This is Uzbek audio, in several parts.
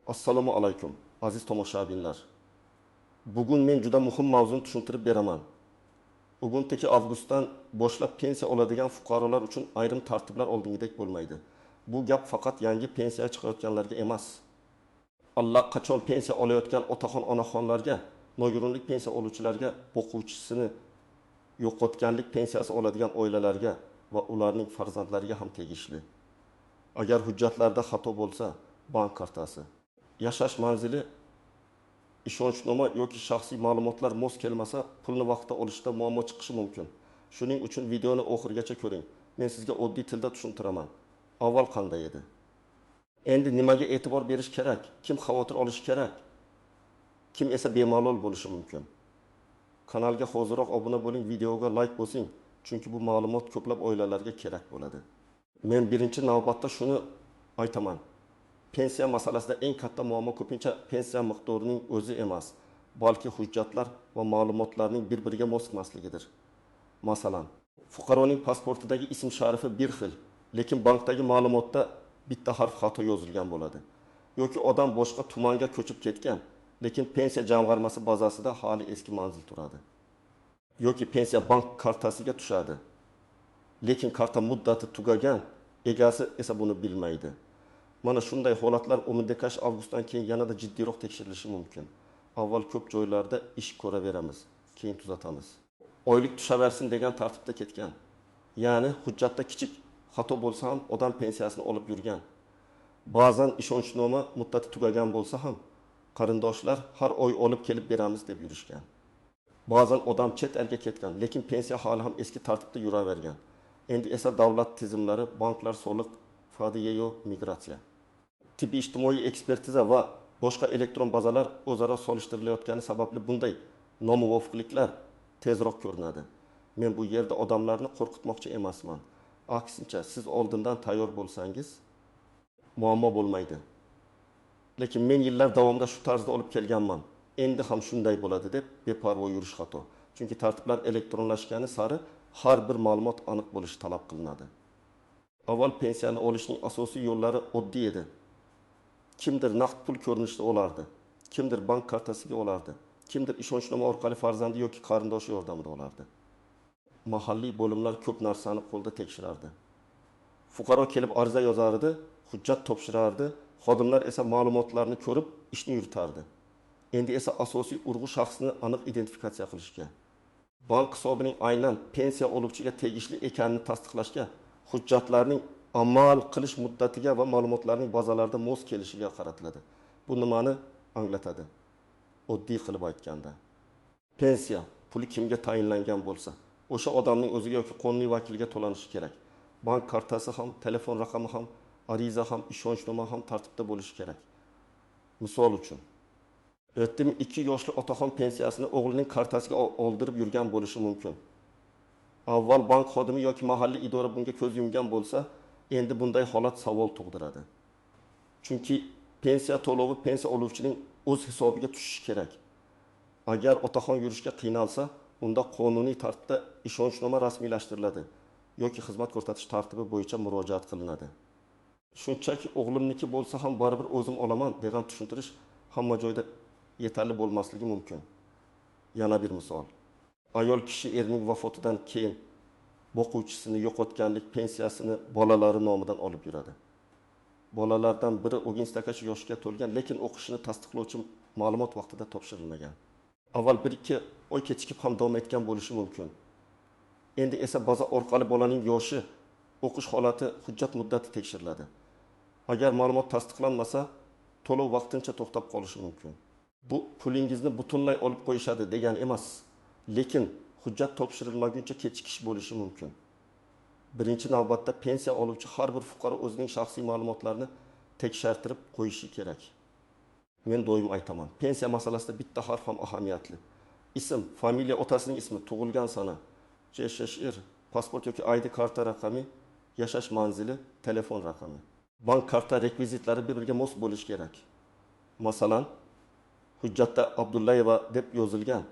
Assalomu alaykum, aziz tomoshabinlar. Bugun men juda muhim mavzuni tushuntirib beraman. 12 avgustdan boshlab pensiya oladigan fuqarolar uchun ayrim tartiblar oldingidek bo'lmaydi. Bu gap faqat yangi pensiyaga chiqayotganlarga emas. Allaqachon pensiya olayotgan otaxon, onaxonlarga, nogironlik pensiya oluvchilarga, boquvchisini yo'qotganlik pensiyasi oladigan oilalarga va ularning farzandlariga ham tegishli. Agar hujjatlarda xato bo'lsa, bank kartasi, yashash manzili, ishonchnoma yoki shaxsiy ma'lumotlar mos kelmasa, pulni vaqtida olishda muammo chiqishi mumkin. Shuning uchun videoni oxirigacha ko'ring. Men sizga oddiy tilda tushuntiraman. Avval qanday edi? Endi nimaga e'tibor berish kerak? Kim xavotir olishi kerak? Kim esa bemalol bo'lishi mumkin? Kanalga hoziroq obuna bo'ling, videoga like bosing, chunki bu ma'lumot ko'plab oilalarga kerak bo'ladi. Men birinchi navbatda shuni aytaman. Pensiya masalasida eng katta muammo ko'pincha pensiya miqdorining o'zi emas, balki hujjatlar va ma'lumotlarning bir-biriga mos kelmasligidir. Masalan, fuqaroning pasportidagi ism-sharifi bir xil, lekin bankdagi ma'lumotda bitta harf xato yozilgan bo'ladi. Yoki odam boshqa tumanga ko'chib ketgan, lekin pensiya jamg'armasi bazasida hali eski manzil turadi. Yoki pensiya bank kartasiga tushadi, lekin karta muddati tugagan, egasi esa buni bilmaydi. Mana shunday holatlar 12 avgustdan keyin yanada jiddiyroq tekshirilishi mumkin. Avval ko'p joylarda ish ko'raveramiz, keyin tuzatamiz. Oylik tushaversin degan tartibda ketgan. Ya'ni hujjatda kichik xato bo'lsa ham odam pensiyasini olib yurgan. Ba'zan ishonchnoma muddati tugagan bo'lsa ham qarindoshlar har oy olib kelib beramiz deb yurishgan. Ba'zan odam chet elga ketgan, lekin pensiya hali ham eski tartibda yuravergan. Endi esa davlat tizimlari, banklar, soliq, FDYO, migratsiya, tibbiy ijtimoiy ekspertiza va boshqa elektron bazalar o'zaro solishtirilayotgani sababli bunday nomuvofiqliklar tezroq ko'rinadi. Men bu yerda odamlarni qo'rqitmoqchi emasman. Aksincha, siz oldindan tayyor bo'lsangiz muammo bo'lmaydi. Lekin men yillar davomida shu tarzda olib kelganman. Endi ham shunday bo'ladi deb beparvo yurish xato. Chunki tartiblar elektronlashgani sari har bir ma'lumot aniq bo'lishi talab qilinadi. Avval pensiyani olishning asosiy yo'llari oddiy edi. Kimdir naqd pul ko'rinishida olardi, kimdir bank kartasiga olardi, kimdir ishonchnoma orqali farzandi yoki qarindoshi yordamida olardi. Mahalliy bo'limlar ko'p narsani qo'lda tekshirardi. Fuqaro kelib ariza yozardi, hujjat topshirardi, xodimlar esa ma'lumotlarni ko'rib ishni yuritardi. Endi esa asosiy urg'u shaxsni aniq identifikatsiya qilishga, bank hisobining aynan pensiya oluvchiga tegishli ekanini tasdiqlashga, hujjatlarning amal qilish muddatiga va ma'lumotlarning bazalarda mos kelishiga qaratiladi. Bu nimani anglatadi? Oddiy qilib aytganda, pensiya puli kimga tayinlangan bo'lsa, o'sha odamning o'ziga yoki qonuniy vakiliga to'lanishi kerak. Bank kartasi ham, telefon raqami ham, ariza ham, ishonchnoma ham tartibda bo'lishi kerak. Misol uchun, 72 yoshli otaxon pensiyasini o'g'lining kartasiga oldirib yurgan bo'lishi mumkin. Avval bank xodimi yoki mahalliy idora bunga ko'z yumgan bo'lsa, endi bunday holat savol tug'diradi. Chunki pensiya to'lovi pensiya oluvchining o'z hisobiga tushishi kerak. Agar otaxon yurishga qiynalsa, unda qonuniy tartibda ishonchnoma rasmiylashtiriladi yoki xizmat ko'rsatish tartibi bo'yicha murojaat qilinadi. Shunchaki o'g'limniki bo'lsa ham baribir o'zim olaman degan tushuntirish hamma joyda yetarli bo'lmasligi mumkin. Yana bir misol. Ayol kishi erining vafotidan keyin boquvchisini yo'qotganlik pensiyasini bolalari nomidan olib yuradi. Bolalardan biri 18 yoshga to'lgan, lekin o'qishini tasdiqlovchi ma'lumot vaqtida topshirilmagan. Avval 1-2 oy kechikib ham davom etgan bo'lishi mumkin. Endi esa baza orqali bolaning yoshi, o'qish holati, hujjat muddati tekshiriladi. Agar ma'lumot tasdiqlanmasa, to'lov vaqtincha to'xtab qolishi mumkin. Bu pulingizni butunlay olib qo'yishadi degan emas, lekin hujjat topshirilmaguncha kechikish bo'lishi mumkin. Birinchi navbatda pensiya oluvchi har bir fuqaro o'zining shaxsiy ma'lumotlarini tekshirtirib qo'yishi kerak. Men doim aytaman, pensiya masalasida bitta harf ham ahamiyatli. Ism, familiya, otasining ismi, tug'ilgan sana, CHSR, pasport yoki ID karta raqami, yashash manzili, telefon raqami. Bank karta rekvizitlari bir-biriga mos bo'lishi kerak. Masalan, hujjatda Abdullayeva deb yozilgan,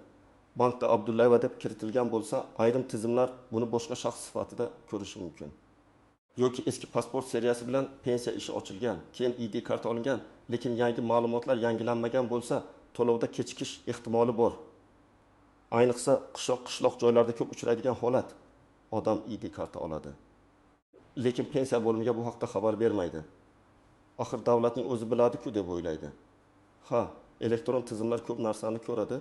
bankda Abdullayeva deb kiritilgan bo'lsa, ayrim tizimlar buni boshqa shaxs sifatida ko'rishi mumkin. Yoki eski pasport seriyasi bilan pensiya ishi ochilgan, keyin ID karta olingan, lekin yangi ma'lumotlar yangilanmagan bo'lsa, to'lovda kechikish ehtimoli bor. Ayniqsa qishloq joylarda ko'p uchraydigan holat. Odam ID karta oladi, lekin pensiya bo'limiga bu haqda xabar bermaydi. Axir davlatning o'zi biladi-ku deb o'ylaydi. Ha, elektron tizimlar ko'p narsani ko'radi,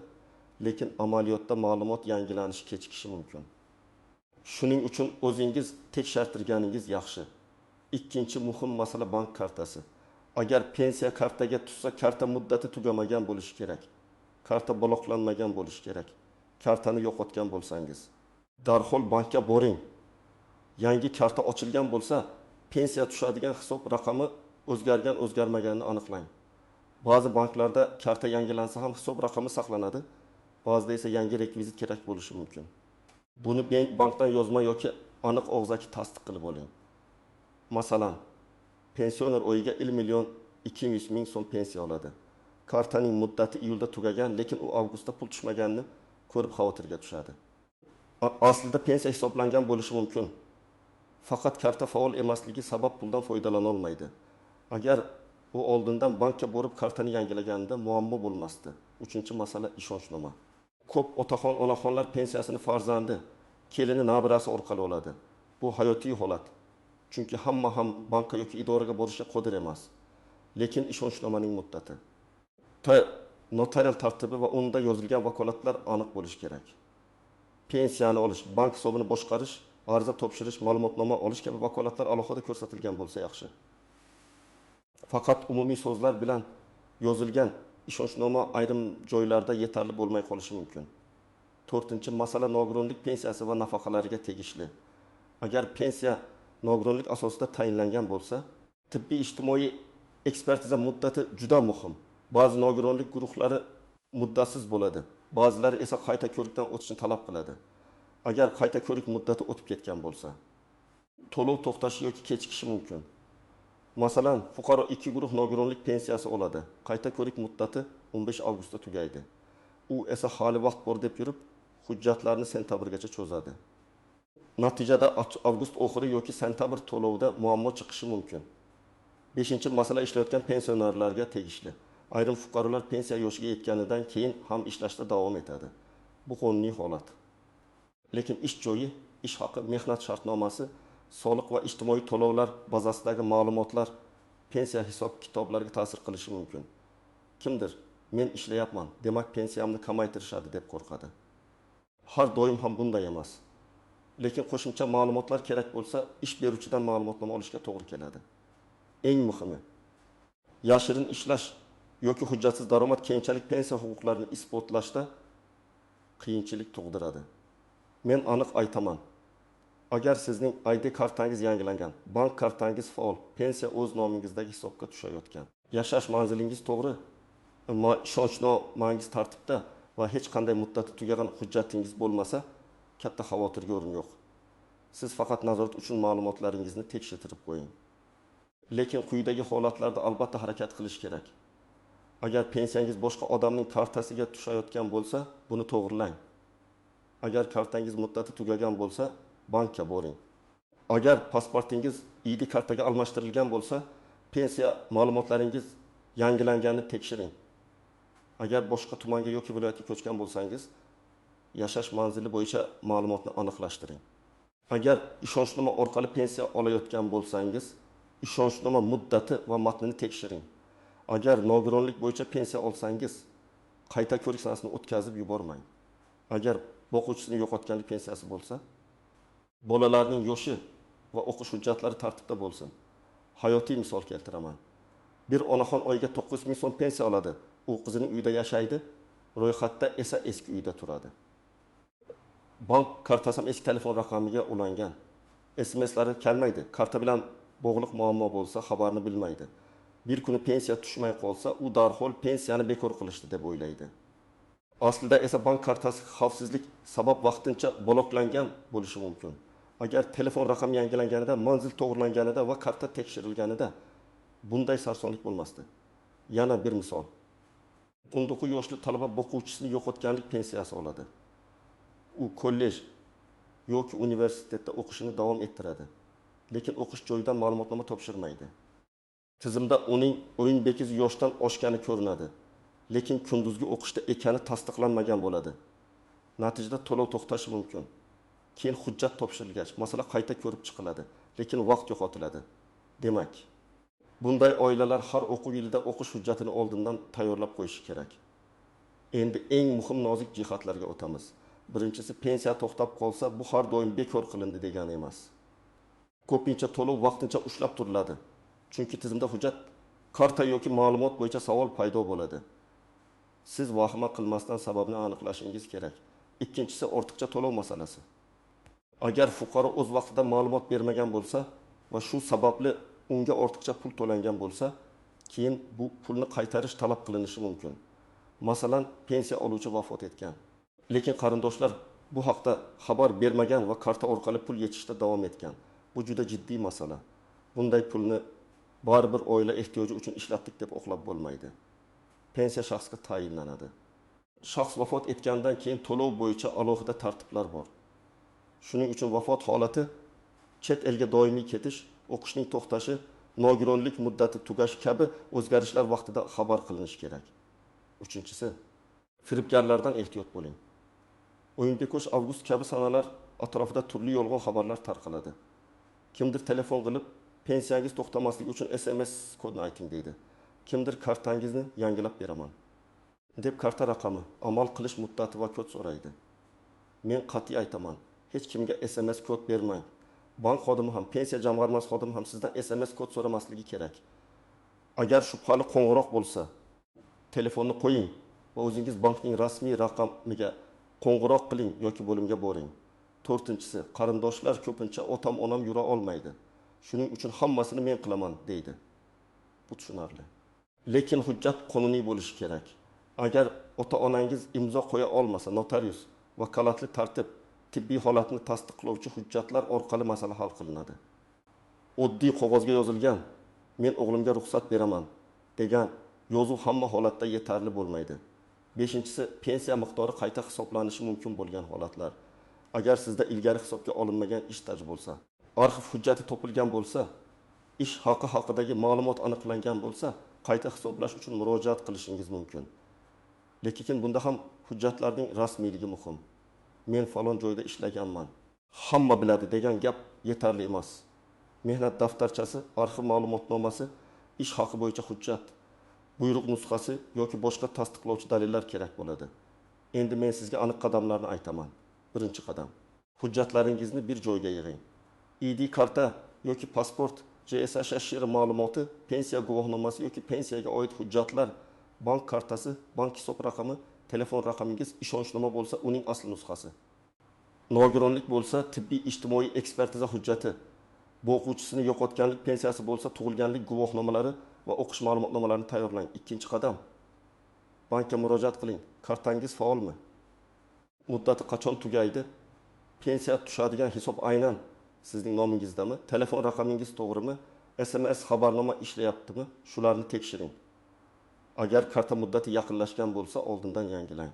lekin amaliyotda ma'lumot yangilanishi kechikishi mumkin. Shuning uchun o'zingiz tekshirtirganingiz yaxshi. Ikkinchi muhim masala bank kartasi. Agar pensiya kartaga tushsa, karta muddati tugamagan bo'lishi kerak. Karta bloklanmagan bo'lishi kerak. Kartani yo'qotgan bo'lsangiz, darhol bankka boring. Yangi karta ochilgan bo'lsa, pensiya tushadigan hisob raqami o'zgargan, o'zgarmaganini aniqlang. Ba'zi banklarda karta yangilansa ham hisob raqami saqlanadi. Ba'zida esa yangi rekvizit kerak bo'lishi mumkin. Buni bankdan yozma yoki aniq og'zaki tasdiq qilib oling. Masalan, pensioner oyiga 1 200 000 so'm pensiya oladi. Kartaning muddati iyulda tugagan, lekin u avgustda pul tushmaganini ko'rib xavotirga tushadi. Aslida pensiya hisoblangan bo'lishi mumkin. Faqat karta faol emasligi sabab puldan foydalana olmaydi. Agar u oldindan bankka borib kartani yangilaganida muammo bo'lmasdi. Uchinchi masala ishonchnoma. Ko'p otaxon, onaxonlar pensiyasini farzandi, kelini, nabirasi orqali oladi. Bu hayotiy holat. Chunki hamma ham bankka yoki idoraga borishga qodir emas. Lekin ishonchnomaning muddati, notarial tartibi va unda yozilgan vakolatlar aniq bo'lishi kerak. Pensiyani olish, bank hisobini boshqarish, ariza topshirish, ma'lumotnoma olish kabi vakolatlar alohida ko'rsatilgan bo'lsa yaxshi. Faqat umumiy so'zlar bilan yozilgan ishonchnoma ayrim joylarda yetarli bo'lmay qolishi mumkin. To'rtinchi masala nogironlik pensiyasi va nafaqalariga tegishli. Agar pensiya nogironlik asosida tayinlangan bo'lsa, tibbiy ijtimoiy ekspertiza muddati juda muhim. Ba'zi nogironlik guruhlari muddatsiz bo'ladi, ba'zilari esa qayta ko'rikdan o'tishni talab qiladi. Agar qayta ko'rik muddati o'tib ketgan bo'lsa, to'lov to'xtashi yoki kechikishi mumkin. Masalan, fuqaro 2 guruh nogironlik pensiyasi oladi. Qayta ko'rik muddati 15 avgustda tugaydi. U esa hali vaqt bor deb yurib, hujjatlarni sentabrgacha cho'zadi. Natijada avgust oxiri yoki sentabr to'lovida muammo chiqishi mumkin. 5. masala ishlayotgan pensionerlarga tegishli. Ayrim fuqarolar pensiya yoshiga yetganidan keyin ham ishlashda davom etadi. Bu qonuniy holat. Lekin ish joyi, ish haqi, mehnat shartnomasi, soliq va ijtimoiy to'lovlar bazasidagi ma'lumotlar pensiya hisob kitoblariga ta'sir qilishi mumkin. Kimdir men ishlayapman, demak pensiyamni kamaytirishadi deb qo'rqadi. Har doim ham bunday emas. Lekin qo'shimcha ma'lumotlar kerak bo'lsa, ish beruvchidan ma'lumotnoma olishga to'g'ri keladi. Eng muhimi, yashirin ishlash yoki hujjatsiz daromad keyinchalik pensiya huquqlarini isbotlashda qiyinchilik tug'diradi. Men aniq aytaman. Agar sizning ID kartangiz yangilangan, bank kartangiz faol, pensiya o'z nomingizdagi hisobga tushayotgan, yashash manzilingiz to'g'ri, ishonchnomangiz tartibda va hech qanday muddati tugagan hujjatingiz bo'lmasa, katta xavotirga o'rin yo'q. Siz faqat nazorat uchun ma'lumotlaringizni tekshirtirib qo'ying. Lekin quyidagi holatlarda albatta harakat qilish kerak. Agar pensiyangiz boshqa odamning kartasiga tushayotgan bo'lsa, buni to'g'rilang. Agar kartangiz muddati tugagan bo'lsa, bankka boring. Agar pasportingiz ID kartaga almashtirilgan bo'lsa, pensiya ma'lumotlaringiz yangilanganini tekshiring. Agar boshqa tumanga yoki viloyatga ko'chgan bo'lsangiz, yashash manzili bo'yicha ma'lumotni aniqlashtiring. Agar ishonchnoma orqali pensiya olayotgan bo'lsangiz, ishonchnoma muddati va matnini tekshiring. Agar nogironlik bo'yicha pensiya olsangiz, qayta ko'rik sanasini o'tkazib yubormang. Agar boquvchisini yo'qotganlik pensiyasi bo'lsa, bolalarning yoshi va o'qish hujjatlari tartibda bo'lsin. Hayotiy misol keltiraman. Bir onaxon oyiga 9 ming so'm pensiya oladi. U qizining uyida yashaydi, ro'yxatda esa eski uyda turadi. Bank kartasi ham eski telefon raqamiga ulangan. SMSlari kelmaydi. Karta bilan bog'liq muammo bo'lsa, xabarni bilmaydi. Bir kuni pensiya tushmay qolsa, u darhol pensiyani bekor qilishdi deb o'ylaydi. Aslida esa bank kartasi xavfsizlik sabab vaqtincha bloklangan bo'lishi mumkin. Agar telefon raqami yangilanganida, manzil to'g'rilanganida va karta tekshirilganida bunday sarsonlik bo'lmasdi. Yana bir misol. 19 yoshli talaba boquvchisini yo'qotganlik pensiyasi oladi. U kollej yoki universitetda o'qishini davom ettiradi. Lekin o'qish joyidan ma'lumotnoma topshirmaydi. Tizimda uning 18 yoshdan oshgani ko'rinadi, lekin kunduzgi o'qishda ekani tasdiqlanmagan bo'ladi. Natijada to'lov to'xtashi mumkin. Keyin hujjat topshirilgach, masala qayta ko'rib chiqiladi, lekin vaqt yo'qotiladi. Demak, bunday oilalar har o'quv yilida o'qish hujjatini oldindan tayyorlab qo'yishi kerak. Endi eng muhim nozik jihatlarga o'tamiz. Birinchisi, pensiya to'xtab qolsa, bu har doim bekor qilindi degani emas. Ko'pincha to'lov vaqtincha ushlab turiladi. Chunki tizimda hujjat, karta yoki ma'lumot bo'yicha savol paydo bo'ladi. Siz vahima qilmasdan sababni aniqlashingiz kerak. Ikkinchisi, ortiqcha to'lov masalasi. Agar fuqaro o'z vaqtida ma'lumot bermagan bo'lsa va shu sababli unga ortiqcha pul to'langan bo'lsa, keyin bu pulni qaytarish talab qilinishi mumkin. Masalan, pensiya oluvchi vafot etgan, lekin qarindoshlar bu haqda xabar bermagan va karta orqali pul yechishda davom etgan. Bu juda jiddiy masala. Bunday pulni baribir oila ehtiyoji uchun ishlatdik deb oqlab bo'lmaydi. Pensiya shaxsga tayinlanadi. Shaxs vafot etgandan keyin to'lov bo'yicha alohida tartiblar bor. Shuning uchun vafot holati, chet elga doimiy ketish, o'qishning to'xtashi, nogironlik muddati tugashi kabi o'zgarishlar vaqtida xabar qilinishi kerak. Uchinchisi, firibgarlardan ehtiyot bo'ling. 15 avgust kabi sanalar atrofida turli yolg'on xabarlar tarqaladi. Kimdir telefon qilib, pensiyangiz to'xtamasligi uchun SMS kodini ayting deydi. Kimdir kartangizni yangilab beraman deb karta raqami, amal qilish muddati va kod so'raydi. Men qat'iy aytaman, hech kimga SMS kod bermang. Bank xodimi ham, pensiya jamg'armasi xodimi ham sizdan SMS kod so'ramasligi kerak. Agar shubhali qo'ng'iroq bo'lsa, telefonni qo'ying va o'zingiz bankning rasmiy raqamiga qo'ng'iroq qiling yoki bo'limga boring. To'rtinchisi, qarindoshlar ko'pincha otam, onam yura olmaydi. Shuning uchun hammasini men qilaman deydi. Bu tushunarli. Lekin hujjat qonuniy bo'lishi kerak. Agar ota-onangiz imzo qo'ya olmasa, notarius, vakolatli tartib, tibbiy holatni tasdiqlovchi hujjatlar orqali masala hal qilinadi. Oddiy qog'ozga yozilgan "Men o'g'limga ruxsat beraman" degan yozuv hamma holatda yetarli bo'lmaydi. Beshinchisi, pensiya miqdori qayta hisoblanishi mumkin bo'lgan holatlar. Agar sizda ilgari hisobga olinmagan ish staji bo'lsa, arxiv hujjati topilgan bo'lsa, ish haqi haqidagi ma'lumot aniqlangan bo'lsa, qayta hisoblash uchun murojaat qilishingiz mumkin. Lekin bunda ham hujjatlarning rasmiyligi muhim. Men falon joyda ishlaganman, hamma biladi degan gap yetarli emas. Mehnat daftarchasi, arxiv ma'lumotnomasi, ish haqi bo'yicha hujjat, buyruq nusxasi yoki boshqa tasdiqlovchi dalillar kerak bo'ladi. Endi men sizga aniq qadamlarni aytaman. Birinchi qadam. Hujjatlaringizni bir joyga yig'ing. ID karta yoki pasport, JSHSH ma'lumoti, pensiya guvohnomasi yoki pensiyaga oid hujjatlar, bank kartasi, bank hisob raqami, telefon raqamingiz, ishonchnoma bo'lsa uning asl nusxasi. Nogironlik bo'lsa tibbiy ijtimoiy ekspertiza hujjati, bo'quvchisini yo'qotganlik pensiyasi bo'lsa tug'ilganlik guvohnomalari va o'qish ma'lumotnomalarini tayyorlang. Ikkinchi qadam. Bankka murojaat qiling. Kartangiz faolmi? Muddati qachon tugaydi? Pensiya tushadigan hisob aynan sizning nomingizdami? Telefon raqamingiz to'g'rimi? SMS xabarnoma ishlayaptimi? Shularni tekshiring. Agar karta muddati yaqinlashgan bo'lsa, oldindan yangilang.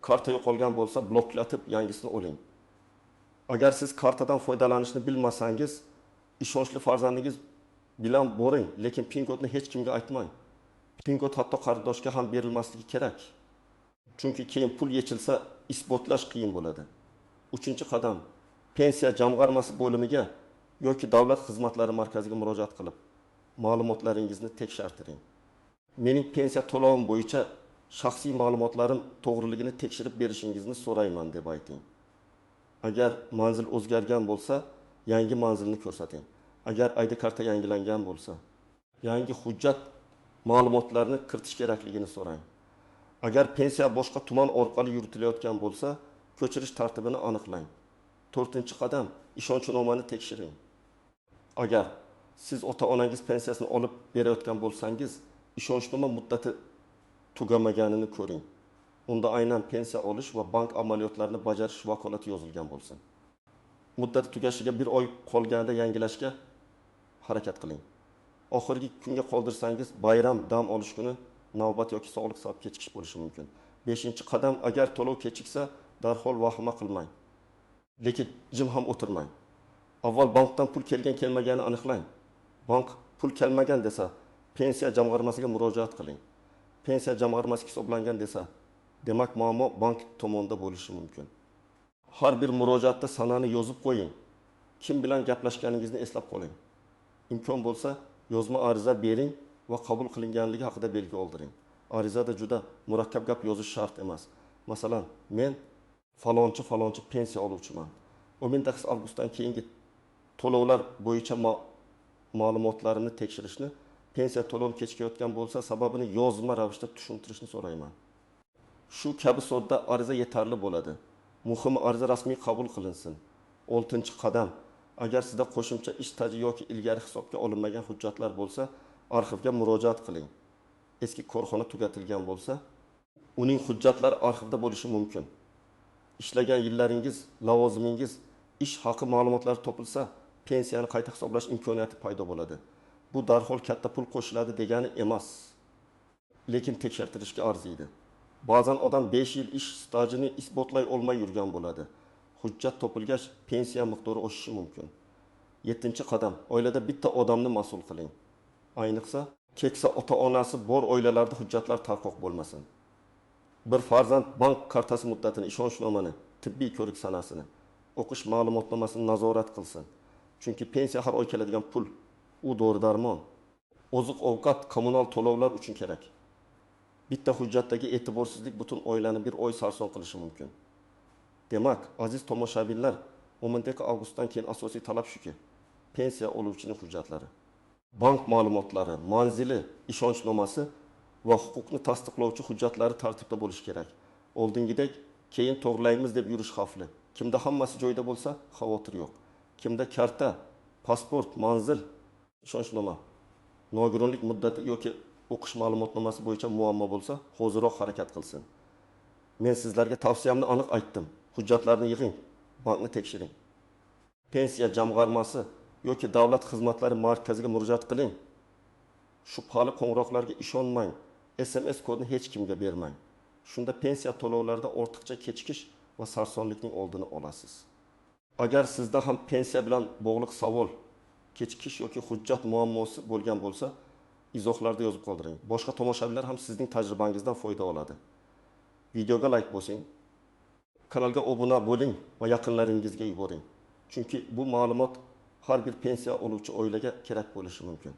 Karta yo'qolgan bo'lsa, bloklatib yangisini oling. Agar siz kartadan foydalanishni bilmasangiz, ishonchli farzandingiz bilan boring, lekin PIN kodni hech kimga aytmang. PIN kod hatto qarindoshga ham berilmasligi kerak. Chunki keyin pul yechilsa, isbotlash qiyin bo'ladi. Uchinchi qadam. Pensiya jamg'armasi bo'limiga yoki davlat xizmatlari markaziga murojaat qilib, ma'lumotlaringizni tekshirtiring. Mening pensiya to'lovim bo'yicha shaxsiy ma'lumotlarim to'g'riligini tekshirib berishingizni so'rayman deb ayting. Agar manzil o'zgargan bo'lsa, yangi manzilni ko'rsating. Agar ID karta yangilangan bo'lsa, yangi hujjat ma'lumotlarini kiritish kerakligini so'rang. Agar pensiya boshqa tuman orqali yuritilayotgan bo'lsa, ko'chirish tartibini aniqlang. To'rtinchi qadam, ishonchnomani tekshiring. Agar siz ota-onangiz pensiyasini olib berayotgan bo'lsangiz, ishonchnoma muddati tugamaganini ko'ring. Unda aynan pensiya olish va bank amaliyotlarini bajarish vakolati yozilgan bo'lsin. Muddati tugashiga bir oy qolganida yangilashga harakat qiling. Oxirgi kunga qoldirsangiz, bayram, dam olish kuni navbat yoki sog'liq sabab kechikish bo'lishi mumkin. 5-qadam, agar to'lov kechiksa, darhol vahima qilmang. Lekin jim ham o'tirmang. Avval bankdan pul kelgan kelmaganini aniqlang. Bank Pul kelmagan desa, pensiya jamg'armasiga murojaat qiling. Pensiya jamg'armasi hisoblangan desa, demak muammo bank tomonida bo'lishi mumkin. Har bir murojaatda sanani yozib qo'ying. Kim bilan gaplashganingizni eslab qoling. Imkon bo'lsa, yozma ariza bering va qabul qilinganligi haqida belgi oldiring. Arizada juda murakkab gap yozish shart emas. Masalan, men falonchi falonchi pensiya oluvchiman. 19 avgustdan keyingi to'lovlar bo'yicha ma'lumotlarimni tekshirishni, pensiya to'lovim kechikayotgan bo'lsa, sababini yozma ravishda tushuntirishni so'rayman. Shu kabi sodda ariza yetarli bo'ladi. Muhimi ariza rasmiy qabul qilinsin. 6-qadam. Agar sizda qo'shimcha ish staji yoki ilgari hisobga olinmagan hujjatlar bo'lsa, arxivga murojaat qiling. Eski korxona tugatilgan bo'lsa, uning hujjatlari arxivda bo'lishi mumkin. Ishlagan yillaringiz, lavozimingiz, ish haqi ma'lumotlari topilsa, pensiyani qayta hisoblash imkoniyati paydo bo'ladi. Bu darhol katta pul qo'shiladi degani emas, lekin tekshirtirishga arziydi. Ba'zan odam 5 yil ish stajini isbotlay olmay yurgan bo'ladi. Hujjat topilgach, pensiya miqdori oshishi mumkin. 7-qadam. Oilada bitta odamni mas'ul qiling. Ayniqsa, keksa ota-onasi bor oilalarda hujjatlar tarqoq bo'lmasin. Bir farzand bank kartasi muddatini, ishonchnomani, tibbiy ko'rik sanasini, o'qish ma'lumotnomasini nazorat qilsin. Chunki pensiya har oy keladigan pul, u dori-darmon, oziq-ovqat, kommunal to'lovlar uchun kerak. Bitta hujjatdagi e'tiborsizlik butun oilani bir oy sarson qilishi mumkin. Demak, aziz tomoshabinlar, 10 avgustdan keyin asosiy talab shuki, pensiya oluvchining hujjatlari, bank ma'lumotlari, manzili, ishonchnomasi va huquqni tasdiqlovchi hujjatlari tartibda bo'lishi kerak. Oldingidek keyin to'g'rilaymiz deb yurish xavfli. Kimda hammasi joyida bo'lsa, xavotir yo'q. Kimda karta, pasport, manzil, ishonchnoma, nogironlik muddati yoki o'qish ma'lumotnomasi bo'yicha muammo bo'lsa, hoziroq harakat qilsin. Men sizlarga tavsiyamni aniq aytdim. Hujjatlarni yig'ing, bankni tekshiring. Pensiya jamg'armasi yoki davlat xizmatlari markaziga murojaat qiling. Shubhali qo'ng'iroqlarga ishonmang. SMS kodini hech kimga bermang. Shunda pensiya to'lovlarida ortiqcha kechikish va sarsonlikning oldini olasiz. Agar sizda ham pensiya bilan bog'liq savol, kechikish yoki hujjat muammosi bo'lgan bo'lsa, izohlarda yozib qoldiring. Boshqa tomoshabinlar ham sizning tajribangizdan foyda oladi. Videoga like bosing, kanalga obuna bo'ling va yaqinlaringizga yuboring. Chunki bu ma'lumot har bir pensiya oluvchi oilaga kerak bo'lishi mumkin.